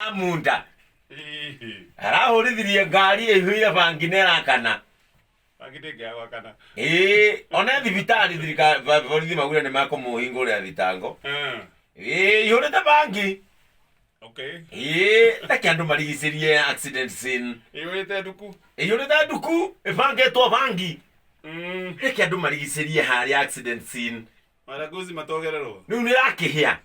Munda arahũrithirie ngari ĩihũire bangi na ĩrakana. Bangi ndĩngĩaga gwakana. Ĩĩ, ona thibitarĩ thirikari borithi maugire nĩ makũmũhingũrĩra thitango. Ĩĩ, ihũrĩte bangi. Ĩĩ, reke andũ marigicĩrie accident scene. Ĩihũrĩte nduku. Ĩihũrĩte nduku, ĩbangĩtwo bangi. Reke andũ marigicĩrie harĩa accident scene. Maraguzi matogererwo. Rĩu nĩ ĩrakĩhĩa.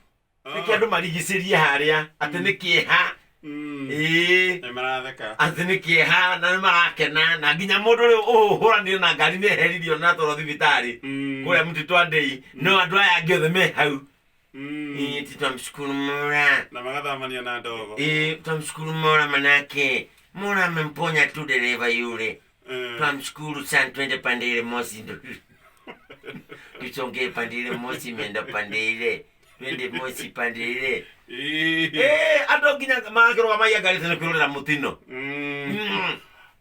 Nĩkĩ andũ marigicĩrie harĩa atĩ nĩ kĩeha? Ĩĩ. Nĩ maratheka. Atĩ nĩ kĩeha na nĩ marakena, na nginya mũndũ ũrĩa ũhũranire na ngari nĩ eheririo na atwarwo thibitarĩ kũrĩa mũtitũ wa Ndei, no andũ aya angĩ othe me hau. Ĩĩ, ti twamshukuru Mola. Na magathamania na ndogo. Ĩĩ, twamshukuru Mola, manake Mola amemponya tu dereva yule. Twamshukuru sana, twende pande ile mosi ndo tusongee pande ile mosi imeenda pande ile, twende mosi pande ile. Eh, andũ nginya makĩrũgamagia ngari tene kwĩrorera mũtino.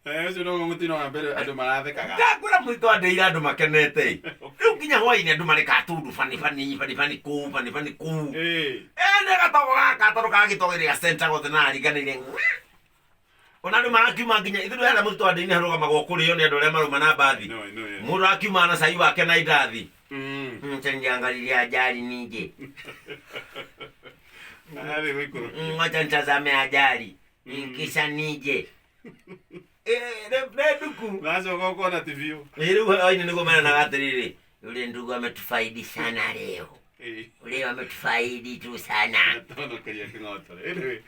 Ũcio noguo mũtino wa mbere andũ marathekaga. Ndakwĩra mũtito andeire andũ makenete. Rĩu nginya hwainĩ andũ marĩ katundu bani bani bani bani kũu bani bani kũu. Eh, nĩ gatogo gaka tondũ kagĩtogere ga center gothe na ariganĩire. Ona andũ marakiuma nginya ithuĩ harĩa mũtitũ wa ndĩinĩ harũgamagwo kũrĩo nĩ andũ arĩa marũma na mbathi. No, no, yeah. Mũndũ akiuma na cai wake na indathi. Acha niangalilie ajali nije. Arathiĩ gũikũrũkia. Acha nitazame ajali. Kisha nije. Eh, nĩ nduku. Nacoka ũkona ti biũ. Rĩu hwainĩ nĩguo meranaga atĩrĩrĩ, yule ndugu ametufaidi sana leo. Leo ametufaidi tu sana. Tonokeria kĩng'otore. Anyway.